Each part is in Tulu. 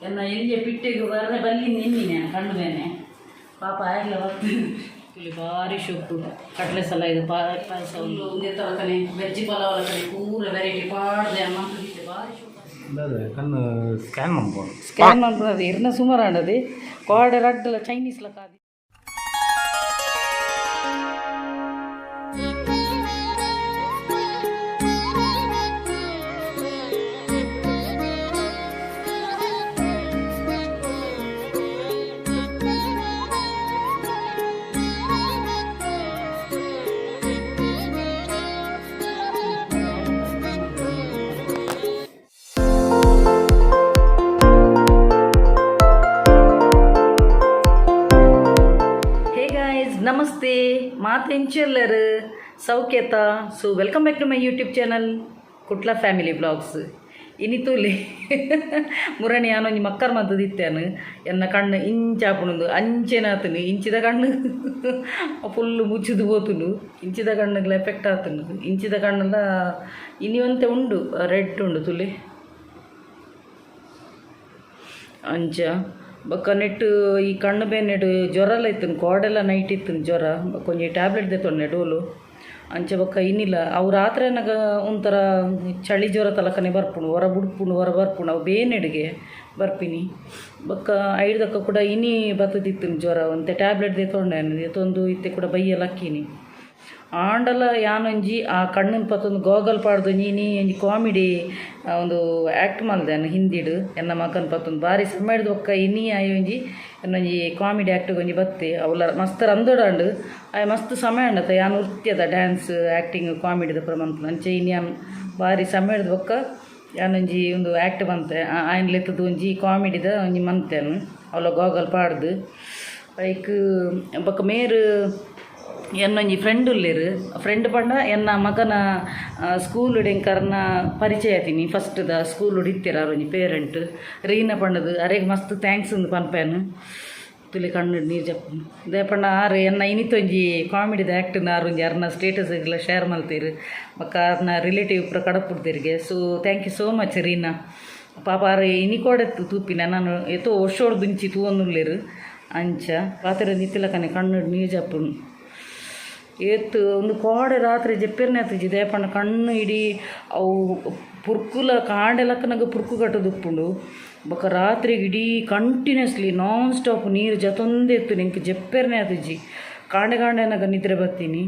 ಎನ್ನ ಎಲ್ಲಿಯ ಪಿಟ್ಟೆಗೆ ಬರ್ರೆ ಬಲ್ಲಿ ನಿನ್ನಿನೆ ಕಣ್ಣು ಬೇನೆ ಪಾಪ ಆಗಲ ಬತ್ತು ಇಲ್ಲಿ ಭಾರಿ ಶೋಕು. ಕಡಲೆ ಸಲ ಇದು ಪಾಯಸ ಒಂದು ಒಂದೇ ವೆಜ್ ಪಲಾವ್ ಲಕನೆ ಪೂರ ವೆರೈಟಿ ಪಾಡ್ದೆ ಅಮ್ಮ ಭಾರಿ ಶೋಕು. ಅದೇ ಕಣ್ಣು ಸ್ಕ್ಯಾನ್ ಮಾಡ್ಬೋದು. ಸ್ಕ್ಯಾನ್ ಮಾಡ್ಬೋದು ಇರ್ನ ಸುಮಾರು ಆಂಡದಿ ಕೋಡೆ ರಡ್ಡಲ ಚೈನೀಸ್ ಲಕಾದಿ. ಹೇ ಗಾಯ್ಸ್, ನಮಸ್ತೆ. ಮಾತೆಂಚೆಲ್ಲರು ಸೌಖ್ಯತ? So welcome back to my YouTube channel Kutla family blogs. ಇನಿ ತೂಲಿ ಮುರಣಿ ಯಾನೊಂಜಿ ಮಕ್ಕರ್ ಮಂತದಿತ್ತೇನು. ಎನ್ನ ಕಣ್ಣು ಇಂಚಾಪುಣುಂದು ಅಂಚೆನಾತನು. ಇಂಚಿದ ಕಣ್ಣು ಫುಲ್ಲು ಮುಚ್ಚಿದು ಪೋತುಂಡು. ಇಂಚಿದ ಕಣ್ಣುಗಳ ಎಫೆಕ್ಟ್ ಆತುಂಡು. ಇಂಚಿದ ಕಣ್ಣೆಲ್ಲ ಇನಿ ಒಂತೆ ಉಂಡು, ರೆಡ್ ಉಂಡು ತುಲಿ ಅಂಚ. ಬೊಕ್ಕ ನೆಟ್ಟು ಈ ಕಣ್ಣು ಬೇನೆಡ್ ಜ್ವರಲ ಇತ್ತುಂಡು. ಕೋಡೆಲ ನೈಟ್ ಇತ್ತುಂಡು ಜ್ವರ. ಬೊಕ್ಕ ಒಂಜಿ ಟ್ಯಾಬ್ಲೆಟ್ ದೆತ್ತೊಂಡೆ, ಡೋಲು ಅಂಚ. ಬೊಕ್ಕ ಇನ್ನಿಲ್ಲ. ಅವು ರಾತ್ರಿ ನಗ ಒಂಥರ ಚಳಿ ಜ್ವರ ತಲಕನೆ ಬರ್ಪುಂಡು. ಹೊರ ಬುಡ್ಪುಂಡು, ಹೊರ ಬರ್ಪುಂಡು. ಅವು ಬೇನೆಡ್ಗೆ ಬರ್ಪಿನಿ. ಬೊಕ್ಕ ಐಡ್ದಕ್ಕ ಕೂಡ ಇನಿ ಬತ್ತದಿತ್ತುಂಡು ಜ್ವರ. ಒಂತೆ ಟ್ಯಾಬ್ಲೆಟ್ ದೆತ್ತೊಂಡೆ, ದೆತ್ತೊಂದು ಇತ್ತೆ ಕೂಡ ಬಯ್ಯ ಲಕ್ಕಿನಿ. ಆಂಡಲ ಯಾನೊಂಜಿ ಆ ಕಣ್ಣನ್ ಪತ್ತೊಂದು ಗೋಗಲ್ ಪಾಡ್ದು ನೀನಿ ಒಂಜಿ ಕಾಮಿಡಿ ಒಂದು ಆ್ಯಕ್ಟ್ ಮಲ್ದೆ ಹಿಂದಿಡ್. ಎನ್ನ ಮಗನ್ ಪತ್ತೊಂದು ಬಾರಿ ಸಮ್ಮೇಡ್ದು. ಬೊಕ್ಕ ಇನಿ ಆಯ್ ಒಂಜಿ ಎನ್ನೊಂಜಿ ಕಾಮಿಡಿ ಆ್ಯಕ್ಟ್ ಒಂಜಿ ಬತ್ತೆ. ಅವಲ ಮಸ್ತ್ ರಂದೊಡಾಂಡ್. ಆಯ್ ಮಸ್ತ್ ಸಮಯ ಆಂಡತ ಯಾನ್ ಉರ್ತ್ಯದ ಡ್ಯಾನ್ಸ್, ಆ್ಯಕ್ಟಿಂಗ್, ಕಾಮಿಡಿದ ಪೂರ ಮನ್ಪುನ. ಅಂಚೆ ಇನಿ ಯಾನ್ ಬಾರಿ ಸಮಯದ ಬೊಕ್ಕ ಯಾನೊಂಜಿ ಒಂದು ಆ್ಯಕ್ಟ್ ಮಂತೆ. ಆಯ್ನ್ ಲೆತ್ತದು ಒಂಜಿ ಕಾಮಿಡಿದ ಒಂಜಿ ಮಂತೆನು ಅವಲ ಗೋಗಲ್ ಪಾಡ್ದು. ಐಕ್ ಬೊಕ್ಕ ಮೇರ್ ಎನ್ನೊಂಜಿ ಫ್ರೆಂಡ್ ಉಲ್ಲೆರ್. ಫ್ರೆಂಡ್ ಪಂಡ ಎನ್ನ ಮಗನ ಸ್ಕೂಲ್ ಎಂಕರ್ನ ಪರಿಚಯ ಆತೀನಿ. ಫಸ್ಟ್ದ ಸ್ಕೂಲ್ ಇತ್ತೆರ್. ಆರ್ ಒಂಜಿ ಪೇರೆಂಟ್ ರೀನ ಪಂಡದು. ಅರೆಗ್ ಮಸ್ತ್ thanks ಅಂದ್ ಪನ್ಪೇನು. ತುಲಿ ಕಣ್ಣು ನೀರು ಜಪ್ಪುನು. ದಾಯೆ ಪಂಡ ಆರ್ ಎನ್ನ ಇನಿತೊಂಜಿ ಕಾಮಿಡಿದ ಆ್ಯಕ್ಟ್ ಆರ್ ಒಂಜಿ ಅರ್ನ ಸ್ಟೇಟಸ್ ಶೇರ್ ಮಲ್ತೀರು. ಬೊಕ್ಕ ಆರ್ನ ರಿಲೇಟಿವ್ ಪೂರ ಕಡಪುಡ್ದೆರ್ಗೆ. So thank you so much, Reena. ಪಾಪ ಆರ್ ಇನಿ ಕೋಡೆ ತೂಪಿನ. ನಾನು ಏತೋ ವರ್ಷೊಡ್ದುಂಚಿ ತೂವೊಂದುಲ್ಲೆರ್. ಅಂಚ ಪಾತೆರ ನಿತ್ತಿಲಕನೆ ಕಣ್ಣು ನೀರು ಜಪ್ಪುನು. ಏತ್ ಒಂದು ಕೋಡೆ ರಾತ್ರಿ ಜಪ್ಪೆರ್ನೆ ಆತುಜಿ. ದಾಯೆ ಪಂಡ ಕಣ್ಣು ಇಡೀ ಅವು ಪುರ್ಕುಲ ಕಾಂಡೆ ಲಕ್ಕನಗ ಪುರ್ಕು ಕಟ್ಟುದುಪ್ಪುಂಡು. ಬೊಕ್ಕ ರಾತ್ರಿಗೆ ಇಡೀ ಕಂಟಿನ್ಯೂಸ್ಲಿ ನಾನ್ ಸ್ಟಾಪ್ ನೀರು ಜತೊಂದೇ ಇತ್ತು. ಎಂಕ್ ಜಪ್ಪೆರ್ನೆ ಆತುಜಿ. ಕಾಂಡೆ ಕಾಂಡೆ ನಿದ್ರೆ ಬತ್ತೀನಿ.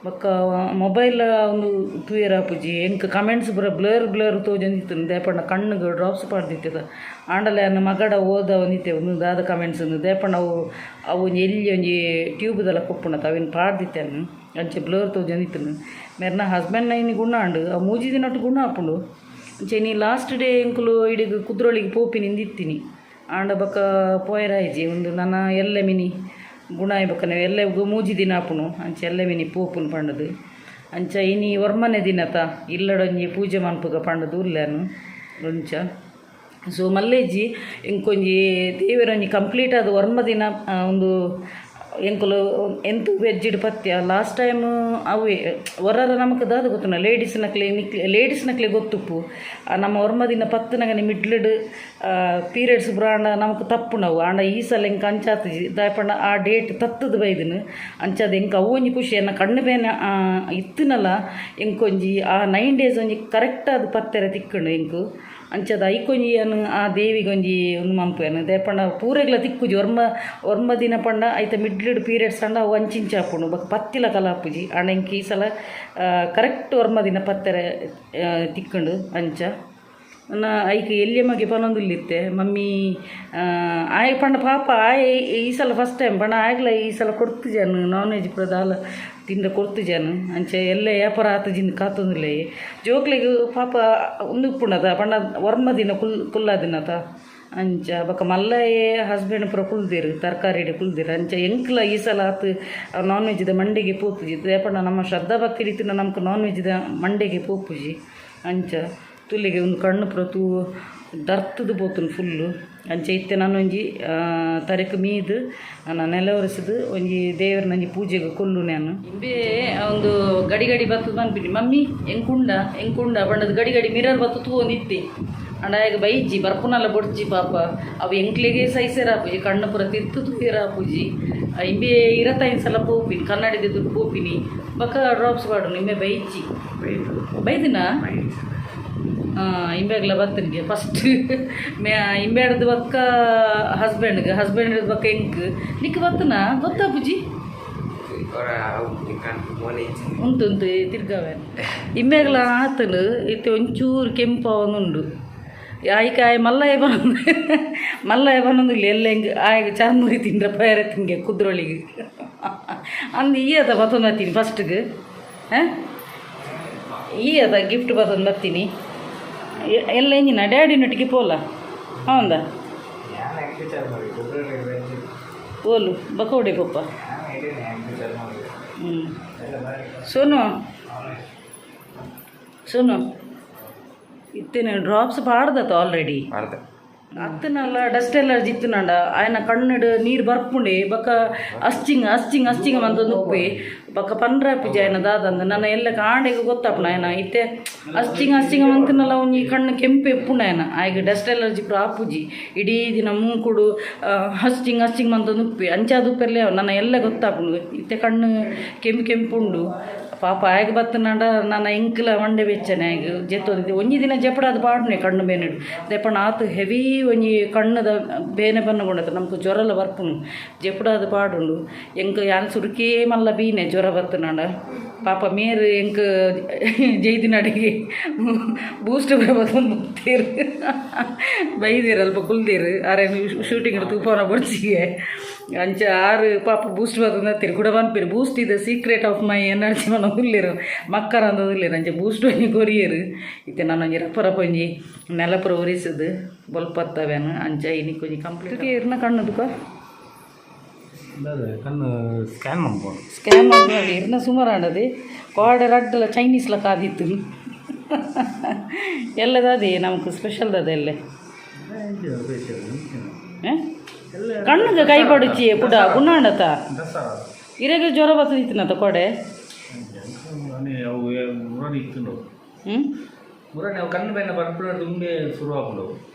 ಬೊಕ್ಕ ಮೊಬೈಲ್ ಒಂದು ತೂಯೆರೆ ಆಪುಜಿ ಎಂಕ್. ಕಮೆಂಟ್ಸ್ ಪೂರ ಬ್ಲರ್ ಬ್ಲರ್ ತೋಜೊಂದಿತ್ತು. ದಾಯೆ ಪಂಡ ಕಣ್ಣುಗ್ ಡ್ರಾಪ್ಸ್ ಪಾಡ್ದಿತ್ತೆದ. ಆಂಡಲ ಎನ್ನ ಮಗಡ ಓದ ಒಂದಿತ್ತೆ ಒಂದು ದಾದ ಕಮೆಂಟ್ಸ್ ಉಂದು. ದಾಯೆ ಪಂಡ ಅವು ಅವು ಒಂಜಿ ಎಲ್ಲಿ ಒಂಜಿ ಟ್ಯೂಬ್ದೆಲ್ಲ ಕೊಪ್ಪುಂಡತ ಅವೆನ್ ಪಾಡ್ದಿತ್ತೆ. ಅಂಚೆ ಬ್ಲರ್ ತೋಜೊಂದಿತ್ತು. ಮೆರ್ನ ಹಸ್ಬೆಂಡ್ ಇನಿ ಗುಣ ಆಂಡ್. ಆ ಮೂಜಿ ದಿನಟ್ ಗುಣ ಆಪುಂಡು. ಅಂಚೆ ಇನಿ ಲಾಸ್ಟ್ ಡೇ ಎಂಕುಲು ಇಡಿಗ್ ಕುದ್ರೋಳಿಗೆ ಪೋಪಿನಿ ಇಂದಿತ್ತೀನಿ. ಆಂಡ ಬೊಕ್ಕ ಪೋಯೆರಾಯ್ಜಿ. ಒಂದು ನನ ಎಲ್ಲೆ ಮಿನಿ ಗುಣ ಆಯಿ ಬೊಕ್ಕ ಎಲ್ಲೆ ಮೂಜಿ ದಿನ ಆಪುಂಡು. ಅಂಚೆ ಎಲ್ಲೆ ಮಿನಿ ಪೋಪುನು ಪಂಡದು. ಅಂಚ ಇನಿ ಒರ್ಮನೆ ದಿನತ ಇಲ್ಲಡೊಂಜಿ ಪೂಜೆ ಮನ್ಪುಗ ಪಂಡದು ಉಲ್ಲೆನು ಒಂಚ. ಸೊ ಮಲ್ಲೇಜಿ ಎಂಕೊಂಜಿ ದೇವರೊಂಜಿ ಕಂಪ್ಲೀಟ್ ಆದ್ ಒರ್ಂಬ ದಿನ ಒಂದು ಎಂಕುಲು ಎಂತು ವೆಜ್ಜಿಡ್ ಪತ್ಯ. ಲಾಸ್ಟ್ ಟೈಮ್ ಅವೇ ಒರರ ನಮಕ್ ದಾದ ಗೊತ್ತುಂಡ, ಲೇಡೀಸ್ನಕ್ಲೆ ನಿಕ್ ಲೇಡೀಸ್ನಕ್ಲೆ ಗೊತ್ತುಪ್ಪು. ನಮ್ಮ ಒರ್ಂಬ ದಿನ ಪತ್ತುನಗನೆ ಮಿಡ್ಲ್ಡ್ ಪೀರಿಯಡ್ಸ್ ಪೂರ ಆಂಡ ನಮಕ್ ತಪ್ಪುನವು. ಆಂಡ ಈ ಸಲ ಎಂಕ್ ಅಂಚಾತುಜಿ. ದಾಯೆ ಪಂಡ ಆ ಡೇಟ್ ತತ್ತುದು ಬೈದಿನ. ಅಂಚಾದ್ ಎಂಕ್ ಅವು ಒಂಜಿ ಖುಷಿ. ಎನ್ನ ಕಣ್ಣು ಬೇನೆ ಇತ್ತಿನಲ ಎಂಕೊಂಜಿ ಆ 9 ಡೇಸ್ ಒಂಜಿ ಕರೆಕ್ಟ್ ಆದ್ ಪತ್ತೆರೆ ತಿಕ್ಕುಂಡು ಎಂಕ್. ಅಂಚಾದ್ ಐಕೊಂಜಿ ಯಾನ್ ಆ ದೇವಿಗೊಂಜಿ ಉಂದು ಮನ್ಪುವೆನ್. ದಾಯೆ ಪಂಡ ಪೂರೆಗ್ಲ ತಿಕ್ಕುಜಿ. ಒರ್ಂಬ ಒರ್ಂಬ ದಿನ ಪಂಡ ಐತ ಮಿಡ್ಲ್ಡ್ ಪೀರಿಯಡ್ಸ್ ಆಂಡ ಅವು ಅಂಚಿಂಚ ಆಪುಂಡು. ಬೊಕ್ಕ ಪತ್ತಿಲ ಕಲ ಆಪುಜಿ. ಆಂಡ ಎಂಕ್ ಈ ಸಲ ಕರೆಕ್ಟ್ ಒರ್ಂಬ ದಿನ ಪತ್ತೆರೆ ತಿಕ್ಕುಂಡು. ಅಂಚ ನಾ ಐಕ್ ಎಲ್ಯ ಮಗೆ ಪನೊಂದುಲ್ಲಿತ್ತೆ ಮಮ್ಮಿ ಆಯೆ ಪಂಡ ಪಾಪ ಆಯೆ ಈ ಸಲ ಫಸ್ಟ್ ಟೈಮ್ ಪಂಡ ಆಯ್ಗ್ಲ ಈ ಸಲ ಕೊಡ್ತುಜಾನು ನಾನ್ ವೆಜ್ ಪೂರ ದಾಲ ತಿಂಡ ಕೊಡ್ತುಜಾನು. ಅಂಚ ಎಲ್ಲೆ ವ್ಯಾಪಾರ ಆತುಜಿಂದ್ ಕಾತೊಂದುಲ್ಲೆ. ಜೋಕ್ಲೆಗ್ ಪಾಪ ಉಂದು ಉಪ್ಪುಂಡತ ಪಂಡ ಒರ್ಂಬ ದಿನ ಕುಲ್ ಕುಲ್ಲಾದಿನತ. ಅಂಚ ಬೊಕ್ಕ ಮಲ್ಲಯೆ ಹಸ್ಬೆಂಡ್ ಪೂರ ಕುಲ್ದೆರ್, ತರಕಾರಿಡ್ ಕುಲ್ದೆರ್. ಅಂಚ ಎಂಕ್ಲ ಈ ಸಲ ಆತ್ ನಾನ್ ವೆಜ್ದ ಮಂಡೆಗೆ ಪೋಪುಜಿ. ದಾಯೆ ಪಂಡ ನಮ್ಮ ಶ್ರದ್ಧಾ ಭಕ್ತಿ ಇತ್ತಿನ ನಮ್ಕ್ ನಾನ್ ವೆಜ್ದ ಮಂಡೆಗೆ ಪೋಪುಜಿ. ಅಂಚ ತುಲಿಗೆ ಒಂದು ಕಣ್ಣು ಪೂರ ತೂ ದರ್ತುದು ಪೋತುಂಡು ಫುಲ್ಲು. ಅಂಚ ಇತ್ತೆ ನಾನೊಂಜಿ ತರೆಕ್ ಮೀದ್ ನನ್ನ ನೆಲ ಒರೆಸುದು ಒಂಜಿ ದೇವರನೊಂಜಿ ಪೂಜೆಗೆ ಕುಲ್ಲು ನಾನು. ಇಂಬೆ ಒಂದು ಗಡಿ ಗಡಿ ಬತ್ತದ ಪನ್ಪಿನಿ, ಮಮ್ಮಿ ಎಂಕುಂಡ ಎಂಕುಂಡ ಪಂಡದು. ಗಡಿ ಗಡಿ ಮಿರರ್ ಬತ್ತು ತೂವೊಂದಿತ್ತೆ. ಅಂಡ ಆಯಗ ಬೈಜಿ ಬರ್ಪುನಲ್ಲ ಬೊಡ್ಚಿ ಪಾಪ ಅವು ಎಂಕ್ಲೆಗೆ ಸೈಸೆರಾಪುಜಿ ಕಣ್ಣು ಪೂರ ತಿರ್ತು ತೂಯೆರಾಪುಜಿ ಇಂಬೆ ಇರತೈನ್ ಸಲ ಪೋಪಿನಿ ಕನ್ನಡಿದ ದುಡ್ಡು ಪೋಪಿನಿ ಬೊಕ ಡ್ರಾಪ್ಸ್ ಪಾಡುನು ಇಂಬೆ ಬೈಜಿ ಬೈದಿನ ಇಂಬೆಗ್ಲ ಬತ್ತನಿಗೆ ಫಸ್ಟ್ ಮೇ ಇಂಬೆಡ್ದು ಬೊಕ್ಕ ಹಸ್ಬೆಂಡ್ಗೆ ಹಸ್ಬೆಂಡ್ ಬೊಕ್ಕ ಎಂಕ್ ನಿಕ್ ಬತ್ತನಾ ಗೊತ್ತಾಪುಜಿ ಉಂಟು ಉಂಟು ತಿರ್ಗಾವೆ ಇಮ್ಮೆಗ್ಲ ಆತನು ಇತ್ತೆ ಒಂಚೂರು ಕೆಂಪಾವನುಂಡು ಆಯ್ಕಾಯ ಮಲ್ಲಯ್ಯ ಬನ್ನೊಂದು ಮಲ್ಲಯ್ಯ ಬನ್ನೊಂದಿಲ್ಲ ಎಲ್ಲ ಹೆಂಗೆ ಆಯ್ಗೆ ಚರ್ಮುರಿ ತಿಂದ್ರ ಪಯರ ತಿಂಗೆ ಕುದ್ರೊಳಿಗೆ ಅಂದು ಈ ಅದ ಬತ್ತೊಂದು ಹತ್ತೀನಿ ಫಸ್ಟ್ಗೆ ಹಾಂ ಈ ಅದ ಗಿಫ್ಟ್ ಬತ್ತೊಂದು ಬರ್ತೀನಿ ಎಲ್ಲ ಎಂಜಿನ ಡ್ಯಾಡಿನೊಟ್ಟಿಗೆ ಪೋಲ ಹೌದಾ ಓಲು ಬಕೋಡೆ ಪಪ್ಪ. ಹ್ಞೂ ಸೋನು ಸೋನು ಇತ್ತೇನೆ ಡ್ರಾಪ್ಸ್ ಪಾಡ್ದತ್ತ ಆಲ್ರೆಡಿ ಅತ್ತನಲ್ಲ ಡಸ್ಟ್ ಎಲರ್ಜಿ ಇತ್ತುನಂಡ ಆಯನ ಕಣ್ಣಡು ನೀರು ಬರ್ಪುಂಡೆ ಬೊಕ ಅಸ್ಚಿಂಗ್ ಅಸ್ಚಿಂಗ್ ಅಸ್ಚಿಂಗ್ ಮಂತೊಂದು ಉಪ್ಪೆ ಬೊಕ ಪನ್ರಾಪುಜಿ ಆಯನ ದಾದಂದು ನನ್ನ ಎಲ್ಲ ಕಾಂಡೆಗ್ ಗೊತ್ತಾಪುಂಡು ಆಯನ ಇತ್ತೆ ಅಸ್ಚಿಂಗ್ ಅಸ್ಚಿಂಗ್ ಮಂತನಲ್ಲ ಒಂಜಿ ಕಣ್ಣು ಕೆಂಪು ಎಪ್ಪುಂಡು ಆಯನ ಆಯ್ಗೆ ಡಸ್ಟ್ ಎಲರ್ಜಿ ಪೂರ ಆಪುಜಿ ಇಡೀ ದಿನ ಮೂಕುಡು ಹಸ್ಚಿಂಗ್ ಅಸ್ಚಿಂಗ್ ಮಂತೊಂದು ಉಪ್ಪೆ ಅಂಚಾದ್ ಉಪ್ಪೆರ್ಲೆ ನನ್ನ ಎಲ್ಲ ಗೊತ್ತಾಪುಂಡು ಇತ್ತೆ ಕಣ್ಣು ಕೆಂಪು ಕೆಂಪುಂಡು ಪಾಪ ಆಯ್ಗೆ ಬತ್ತನಂಡ ನನ್ನ ಎಂಕ್ಲ ಮಂಡೆ ಬೆಚ್ಚನೆ ಆಯ್ಗೆ ಜೆತ್ತೊಂದು ಒಂಜಿ ದಿನ ಜೆಪಡಾದ್ ಪಾಡುನೆ ಕಣ್ಣು ಬೇನೆಡು ದೆಪ್ಪಣ ಆತು ಹೆವಿ ಒಂಜಿ ಕಣ್ಣುದ ಬೇನೆ ಬನ್ನಗೊಂಡತ ನಮ್ಗೆ ಜ್ವರಲ ಬರ್ಪುಂಡು ಜೆಪಡಾದ್ ಪಾಡುಂಡು ಎಂಕ್ ಯಾನ್ ಸುರುಕೇ ಮಲ್ಲ ಬೀನೆ ಜ್ವರ ಬತ್ತನಂಡ ಪಾಪ ಮೇರ್ ಎಂಕ್ ಜೈದಿನಡೆಗೆ ಬೂಸ್ಟ್ ಬತ್ತೊಂದು ಬತ್ತೇರು ಬೈದೇರು ಅಲ್ಪ ಕುಲ್ದೇರು ಅರೆ ಶೂಟಿಂಗ್ ತೂಪಾನ ಬೊಡ್ಚಿಗೆ ಅಂಚ ಆರು ಪಾಪ ಬೂಸ್ಟ್ ಬತ್ತೊಂದು ಕುಡ ಪನ್ಪೆರ್ ಬೂಸ್ಟ್ ಇದು ಸೀಕ್ರೆಟ್ ಆಫ್ my energy ಪನೊಂದು ಉಲ್ಲೆರ್ ಮಕ್ಕರ ಅಂದೊಂದು ಉಲ್ಲೆರ್ ಅಂಚ ಬೂಸ್ಟ್ ಒಂಜಿ ಕೊರಿಯೆರ್ ಇತ್ತೆ ನನ ಒಂಜಿ ರಪ್ಪ ರಪ್ಪ ಒಂಜಿ ನೆಲಪುರ ಒರಿಸುದು ಬೊಲ್ಪತ್ತವೇನು ಅಂಚ ಇನಿಕ್ ಒಂಜಿ ಕಂಪ್ಲೀಟ್ ಇರ್ನ ಕಣ್ಣುದುಕ ಕಣ್ಣು ಸ್ಕ್ಯಾನ್ ಮಾಡ್ಬೋದು ಸ್ಕ್ಯಾನ್ ಮಾಡಿ ಇರ್ನ ಸುಮಾರು ಆಂಡದೆ ಕೋಡೆ ರಡ್ಡಲ ಚೈನೀಸ್ಲ ಕಾದಿತ್ತು ಎಲ್ಲದಾದೆ ನಮಕ್ ಸ್ಪೆಷಲ್ ದಾದ ಎಲ್ಲೆ ಕಣ್ಣುಗೆ ಕೈ ಪಡುಚಿ ಪುಡ ಗುಣಾಂಡತ ಇರೆಗೆ ಜ್ವರ ಬತ್ತದಿತ್ತಿನತ ಕೊಡೆ. ಅವು ಮುರಣಿ ಇತ್ತು. ಹ್ಞೂ ಮುರಣಿ ಅವು ಕಣ್ಣು ಬೇನೆ ಬರ್ಪುನ ತುಂಬೆ ಶುರು ಆಪುಂಡು.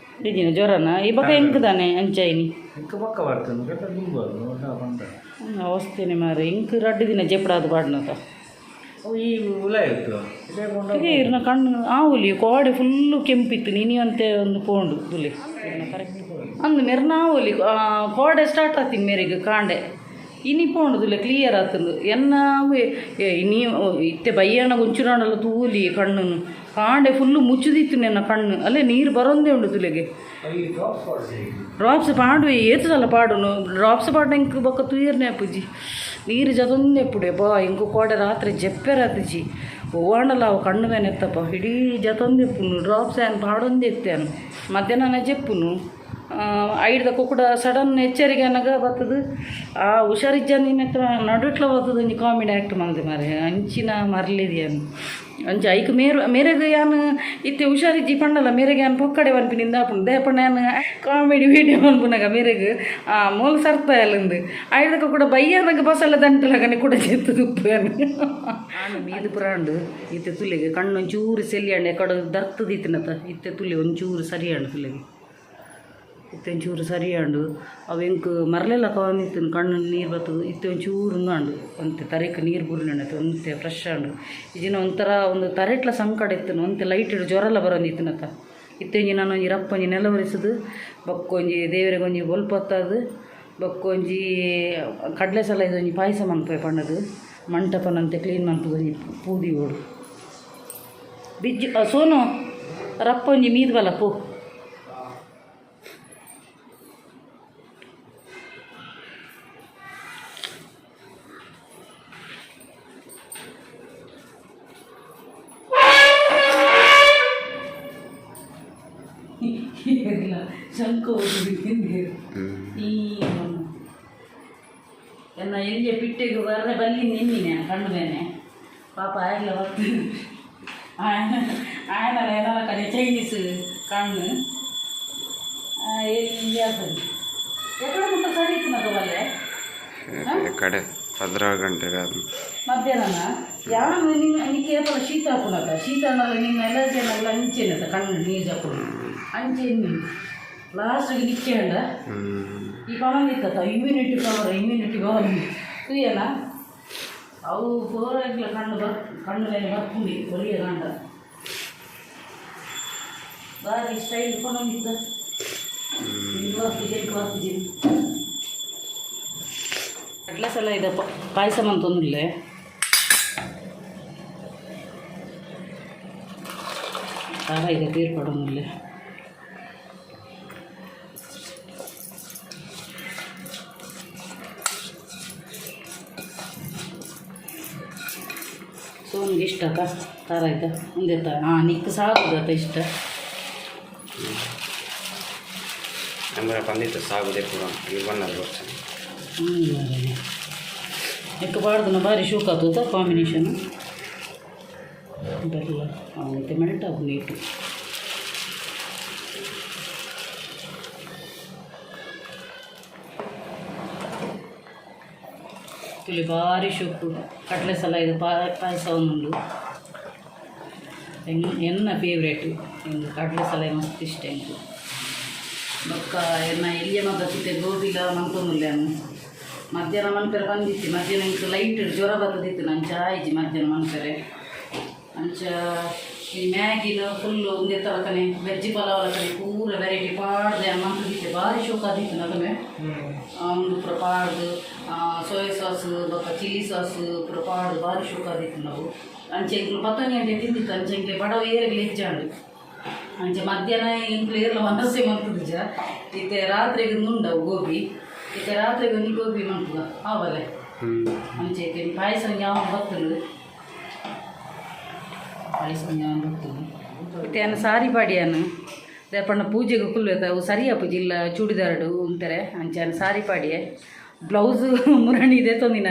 ಇಜ್ಜಿನ ಜ್ವರನ ಈ ಬೊಕ ಎಂಕ್ ದಾನೆ ಅಂಚೈನಿ ಎಂಕ್ ಬೊಕ್ಕ ಬರ್ತದೆ ಕೆಟ್ಟ ದುಂಬು ಅದು ಪಂಡ. ಅವಸ್ಥೆನೆ ಮಾರೆ ಎಂಕ್ ರಡ್ಡು ದಿನ ಜೆಪ್ಪಡಾದ್ ಪಾಡ್ನತ. ಅವು ಈ ಉಲ ಇತ್ತು. ಹೀಗೆ ಇರ್ನ ಕಣ್ಣು ಆವುಲಿ ಕೋಡೆ ಫುಲ್ಲು ಕೆಂಪಿತ್ತು ನೀನಿ ಅಂತೆ ಒಂದು ಪೋಂಡು ತುಲೆ ಕರೆಕ್ಟ್ ಅಂದು ಮೆರ್ನ ಆವೊಲಿ ಕೋಡೆ ಸ್ಟಾರ್ಟ್ ಆತೀನಿ ಮೇರೆಗೆ ಕಾಂಡೆ ಇನಿ ಪೋಂಡು ತುಲೆ ಕ್ಲಿಯರ್ ಆತಂದು ಎನ್ನ ಅವೇ ಇನಿ ಇತ್ತೆ ಬಯ್ಯಣ ಒಂಚೂರಾಂಡಲ ತೂಲಿ ಕಣ್ಣುನು ಕಾಂಡೆ ಫುಲ್ಲು ಮುಚ್ಚುದಿತ್ತು ನೆನ್ನ ಕಣ್ಣು ಅಲ್ಲೇ ನೀರು ಬರೋಂದೇ ಉಂಡು ತುಲೆಗೆ. ಈ ಡ್ರಾಪ್ಸ್ ಪಾಡ್ಸಿ. ಡ್ರಾಪ್ಸ್ ಪಾಡುವೆ ಏತು ಸಲ ಪಾಡುನು ಡ್ರಾಪ್ಸ್ ಪಾಡ್ನ ಎಂಕ್ ಬೊಕ್ಕ ತೂಯರ್ನೆ ಅಪ್ಪುಜಿ ನೀರು ಜತೊಂದೆ ಎಪ್ಪುಡೆ ಬಾ ಎಂಕ್ ಕೋಡೆ ರಾತ್ರಿ ಜೆಪ್ಪೆರಾತುಜಿ ಒವ್ವಾಂಡಲ ಅವು ಕಣ್ಣು ಬೇನೆ ಎತ್ತಪ್ಪ ಇಡೀ ಜತೊಂದೆ ಇಪ್ಪುನು ಡ್ರಾಪ್ಸ್ ಆ್ಯನ್ ಪಾಡೊಂದೇ ಇತ್ತೇನು ಮಧ್ಯಾಹ್ನ ಜೆಪ್ಪುನು ಐಡ್ದ ಕುಕ್ಕುಡ ಸಡನ್ ಎಚ್ಚರಿಕೆ ಅನಗ ಬತ್ತದು ಆ ಹುಷಾರಿಜ್ಜಂದಿನ ನಡುಟ್ಲ ಬತ್ತದು ಒಂಜಿ ಕಾಮಿಡಿ ಆ್ಯಕ್ಟ್ ಮಲ್ದೆ ಮಾರೆ ಅಂಚಿನ ಮರ್ಲಿದ್ಯಾನು ಅಂಚ ಐಕ್ ಮೇರು ಮೇರೆಗ್ ಯಾನ್ ಇತ್ತೆ ಹುಷಾರಿಜ್ಜಿ ಪಂಡಲ ಮೇರೆಗೆ ಯಾನ್ ಪೊಕ್ಕಡೆ ಪನ್ಪಿನಿಂದ ಆಪುಂಡು ದೇಪಂಡ ಯಾನ್ ಕಾಮಿಡಿ ವೀಡಿಯೋ ಮನ್ಪುನಗ ಮೇರೆಗ್ ಆ ಮೂಲು ಸರ್ತಾಯಲ್ಲಿಂದು ಐಡ್ದಕ ಕೂಡ ಬಯ್ಯನಗ ಬಸಳೆ ದಂಟಲಗನೆ ಕೂಡ ಜೆತ್ತು ತುಪ್ಪು ಯಾನ್ ಮೀದು ಪುರಾಂಡು ಇತ್ತೆ ತುಲೆಗೆ ಕಣ್ಣು ಒಂಚೂರು ಸೆಲ್ಲಿಯಂಡೆ ಕಡ ದರ್ತದಿತ್ತಿನತ ಇತ್ತೆ ತುಲೆ ಒಂಚೂರು ಸರಿಯಾಂಡು ತುಲೆಗೆ ಇತ್ತೆ ಒಂಚೂರು ಸರಿಯಾಂಡು ಅವು ಎಂಕ್ ಮರ್ಲೆಲ್ಲ ಕವನಿತ್ತು ಕಣ್ಣು ನೀರು ಬತ್ತದು ಇತ್ತೆ ಒಂಚೂರು ಉಂದಾಂಡು ಒಂತೆ ತರೆಕ್ ನೀರು ಬುರ್ನಂಡು ಒಂತೆ ಫ್ರೆಶ್ ಆಂಡು ಇಜಿನ ಒಂಥರ ಒಂದು ತರೆಟ್ಲ ಸಂಕಟ ಇತ್ತು ಒಂತೆ ಲೈಟ್ ಜ್ವರಲ ಬರೋಂದಿತ್ತಿನತ ಇತ್ತೆ ಒಂಜಿ ನಾನು ಒಂಜಿ ರಪ್ಪ ಒಂಜಿ ನೆಲ ಒರೆಸುದು ಬೊಕ್ಕ ಒಂಜಿ ದೇವರಿಗೆ ಒಂಜಿ ಬೊಲ್ಪತ್ತದು ಬೊಕ್ಕ ಒಂಜಿ ಕಡಲೆ ಸಲ ಇದೊಂಜಿ ಪಾಯಸ ಮನ್ಪೆ ಪಣ್ಣದು ಮಂಟಪನಂತೆ ಕ್ಲೀನ್ ಮನ್ಪುದು ಒಂಜಿ ಪೂದಿ ಓಡು ಬಿಜ್ಜು ಸೋನು ರಪ್ಪ ಒಂಜಿ ಮೀದ್ ಬಲ ಪೋ. ಇಲ್ಲ ಶಂಕ ಈ ಎನ್ನ ಎಲ್ಲಿಯ ಪಿಟ್ಟೆಗೆ ಬರ್ರೆ ಬಲ್ಲಿ ನಿನ್ನಿನೆ ಕಣ್ಣು ಬೇನೆ ಪಾಪ ಆಗಲ ಬತ್ತು ಆಯನಲ ಏನಾರ ಕಡೆ ಚೈನೀಸ್ ಕಣ್ಣು ಎಲ್ಲಿ ಆಗ್ತದೆ ಎಕಡೆ ಮುಟ್ಟ ಸರಿ ಇತ್ತು ಮಗ ಬಲ್ಲೆ. ಕಡೆ. 12 ಗಂಟೆಗೆ ಅದು. ಮಧ್ಯಾಹ್ನ ಯಾನು ನಿನ್ನ ನಿಕ್ಕೆ ಏಪಲ ಶೀತ ಹಾಕುನತ, ಶೀತ ಅನ್ನಲ್ಲ, ನಿನ್ನ ಎಲರ್ಜಿ ಅನ್ನಲ್ಲ, ಅಂಚೆನತ ಕಣ್ಣು ನೀರು ಜಾಪುಡು ಅಂಚೆ ಲಾಸ್ಟಿಗೆ ನಿಕ್ಕೆ ಅಂಡ. ಈ ಪಣಂದಿತ್ತ ಇಮ್ಯುನಿಟಿ ಪವರ್, ಇಮ್ಯುನಿಟಿ ಪವರ್ ತೂಯನ. ಅವು ಪೂರಾಗ್ಲ ಕಣ್ಣು ಬರ್ ಕಣ್ಣು ಮೇಲೆ ಬರ್ಪುಂಡಿ ಕೊರಿಯ ಗಂಡ. ಬಾರಿ ಸ್ಟೈಲ್ ಪಣಂದಿತ್ತ. ಬರ್ಪುಜಿ, ಕಟ್ಲೆ ಸಲ ಇದೆ ಪಾಯಸ ಮಂತೊಂದಿಲ್ಲ. ಖಾರ ಇದೆ ತೀರ್ಪಡೊಂದಿಲ್ಲ. ಸೋನ್ಗೆ ಇಷ್ಟ ಅಕ್ಕ ಖಾರ ಆಯ್ತಾ ಒಂದೆತ್ತ. ಹಾಂ, ನಿಕ್ ಸಾಕುದತ್ತ ಇಷ್ಟ. ಅಂದ್ರೆ ಬಂದಿತ್ತು ಸಾಗುದೇ ಪೂರ ಇವನ್ನೆಲ್ಲ ವರ್ಷ. ಹ್ಞೂ, ಎಕ್ಕ ಪಾಡ್ದನ ಭಾರಿ ಶೋಕ್ ಆಗ್ತದ ಕಾಂಬಿನೇಷನ್. ಬೆಲ್ಲ ಮತ್ತೆ ಮೆಲ್ಟ್ ಆಗು ನೀಟು. ತುಲಿ ಭಾರಿ ಶೋಕು ಕಡಲೆ ಸಲ ಇದು ಪಾಯಸ ಒಂದುಂಡು. ಎನ್ನ ಫೇವ್ರೇಟ್ ಎಂದು ಕಡಲೆ ಸಲ ಮಸ್ತ್ ಇಷ್ಟ ಎಂಕು. ಬೊಕ್ಕ ಎನ್ನ ಎಲ್ಲಿಯ ಮಗ್ಗತ್ತಿತ್ತೆ ಗೋಬಿಲ ಮಂತೊಂದುಲ್ಲೆ. ಮಧ್ಯಾಹ್ನ ಮನ್ಪೆರೆ ಬಂದಿತ್ತು. ಮಧ್ಯಾಹ್ನ ಇಂಕ್ ಲೈಟ್ ಜ್ವರ ಬತ್ತದಿತ್ತು, ನಂಚ ಆಯ್ಜಿ ಮಧ್ಯಾಹ್ನ ಮನ್ಪೆರೆ. ಅಂಚ ಈ ಮ್ಯಾಗಿನ ಫುಲ್ಲು ಒಂದೇ ತಲಕನೆ ವೆಜ್ ಪಲಾವ್ ಲಕನೆ ಪೂರ ವೆರೈಟಿ ಪಾಡ್ದೆ ಮಂತದಿತ್ತೆ. ಭಾರಿ ಶೋಕ ಆದಿತ್ತು ನಗಮೆ. ಒಂದು ಪೂರ ಪಾಡ್ದು ಸೋಯಾ ಸಾಸ್ ಬೊಕ್ಕ ಚಿಲ್ಲಿ ಸಾಸ್ ಪೂರ ಪಾಡ್ದು ಭಾರಿ ಶೋಕ ಆದಿತ್ತು ನಾವು. ಅಂಚೆ ಎಂಕ್ಲು ಪತ್ತೊಂದು ಗಂಟೆ ತಿಂದಿತ್ತು. ಅಂಚೆ ಎಂಕ್ಲೆ ಬಡವ ಏರೆಗ್ಲ ಹೆಚ್ಚಾಂಡು. ಅಂಚೆ ಮಧ್ಯಾಹ್ನ ಎಂಕ್ಲು ಏರ್ಲ ಮನಸ್ಸೆ ಮಂತುಜ. ಇತ್ತೆ ರಾತ್ರಿಗೆ ನುಂಡವು ಗೋಬಿ. ಇತ್ತೆ ರಾತ್ರಿಗೆ ಒಂಜಿ ಗೋಬಿ ಮನ್ಪುಗ ಆವಲೆ. ಅಂಚೆ ಇತ್ತೆ ಪಾಯಸ ಯಾವ ಬತ್ತಲು, ಪಾಯಸ ಯಾವ ಬತ್ತಲು. ಇತ್ತೆ ಅನ್ನ ಸಾರಿ ಪಾಡಿಯಾನು ದೇಪಣ್ಣ ಪೂಜೆಗೆ ಕುಲ್ವೆತ. ಅವು ಸರಿಯಾ ಪೂಜೆ ಇಲ್ಲ ಚೂಡಿದಾರಡು ಉಂತಾರೆ. ಅಂಚೆ ಅನ್ನ ಸಾರಿ ಪಾಡಿಯೆ, ಬ್ಲೌಸ್ ಮುರಣಿ ಇದೆ ತಂದಿ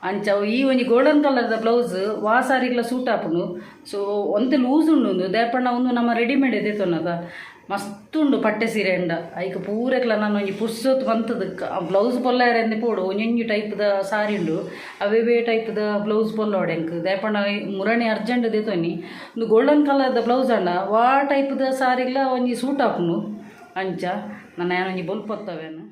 ಅಂಚ. ಅವು ಈ ಒಂಜಿ ಗೋಲ್ಡನ್ ಕಲರ್ದ ಬ್ಲೌಸ್ ವಾ ಸಾರಿಗ್ಲ ಸೂಟ್ ಆಪುಂಡು. ಸೊ ಒಂತೆ ಲೂಸ್ ಉಂಡು ಒಂದು ದೇಪಣ್ಣ. ಒಂದು ನಮ್ಮ ರೆಡಿಮೇಡ್ ಇದೆ ತೊನ್ನದ ಮಸ್ತ್ ಉಂಡು ಪಟ್ಟೆ ಸೀರೆ ಅಂಡ. ಐಕ್ ಪೂರೆಕ್ಲ ನಾನು ಒಂಜಿ ಪುರ್ಸೊತ್ತು ಬಂತದ ಬ್ಲೌಸ್ ಪೊಲ್ಲಾರೆಂದೆ ಪೋಡು. ಒಂಜೊಂಜಿ ಟೈಪ್ದ ಸಾರಿ ಉಂಡು, ಅವೇ ಟೈಪ್ದ ಬ್ಲೌಸ್ ಪೊಲ್ಲೋಡು ಎಂಕ್. ದೇಪಣ್ಣ ಮುರಣಿ ಅರ್ಜೆಂಟ್ ದೇತೊನಿ. ಒಂದು ಗೋಲ್ಡನ್ ಕಲರ್ದ ಬ್ಲೌಸ್ ಅಂಡ ವಾ ಟೈಪ್ದ ಸಾರಿಗ್ಲ ಒಂಜಿ ಸೂಟ್ ಆಪುಂಡು. ಅಂಚ ನನ್ನ ಒಂಜಿ ಬೊಲ್ಪೊತ್ತವೇನು.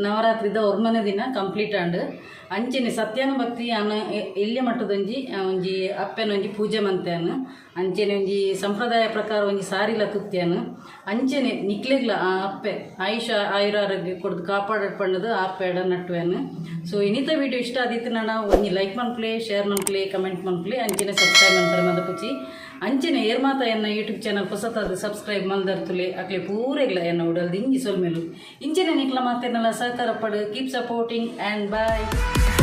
ನವರಾತ್ರಿದ ಒರ್ಮನೆ ದಿನ ಕಂಪ್ಲೀಟ್ ಆಂಡ್. ಅಂಚೆನೆ ಸತ್ಯಾನ ಭಕ್ತಿ ಅನ್ನ ಎಲ್ಯ ಮಟ್ಟದೊಂಜಿ ಒಂಜಿ ಅಪ್ಪೆನ ಒಂಜಿ ಪೂಜೆ ಮಂತ್ಯಾನ. ಅಂಚೆನೆ ಒಂಜಿ ಸಂಪ್ರದಾಯ ಪ್ರಕಾರ ಒಂಜಿ ಸಾರಿಲ ತುತ್ಯಾನ. ಅಂಚೆನೆ ನಿಕ್ಲೆಗ್ಲ ಆ ಅಪ್ಪೆ ಆಯುಷ ಆಯುರಾರೋಗ್ಯ ಕೊಡ್ದು ಕಾಪಾಡ ಪಂಡದು ಆ ಅಪ್ಪೆಡ ನಟ್ಟುವೆನ್. ಸೊ ಇನಿತ ವಿಡಿಯೋ ಇಷ್ಟ ಆದಿತ್ತು ನಾನು ಒಂಜಿ ಲೈಕ್ ಮನ್ಪುಲೆ, ಶೇರ್ ಮನ್ಪುಲೆ, ಕಮೆಂಟ್ ಮನ್ಪುಲೆ. ಅಂಚೆನೆ ಸಬ್ಸ್ಕ್ರೈಬ್ ಮನ್ಪರೆ ಮಂದಪುಚಿ. ಅಂಚೆನೆ ಏರ್ ಮಾತ ಎನ್ನ ಯೂಟ್ಯೂಬ್ ಚಾನಲ್ ಹೊಸತಾದ ಸಬ್ಸ್ಕ್ರೈಬ್ ಮಲ್ದರ್ತುಲೆ, ಅಕ್ಲೆ ಪೂರೆಗ್ಲ ಎನ್ನ ಉಡಲ್ ದಿಂಜಿ ಸೊಲ್ಮೆಲು. ಇಂಚೆನೆ ನಿಕ್ಲ ಮಾತೆರ್ನಲ ಸಹಕಾರ ಪಡು. Keep supporting and bye.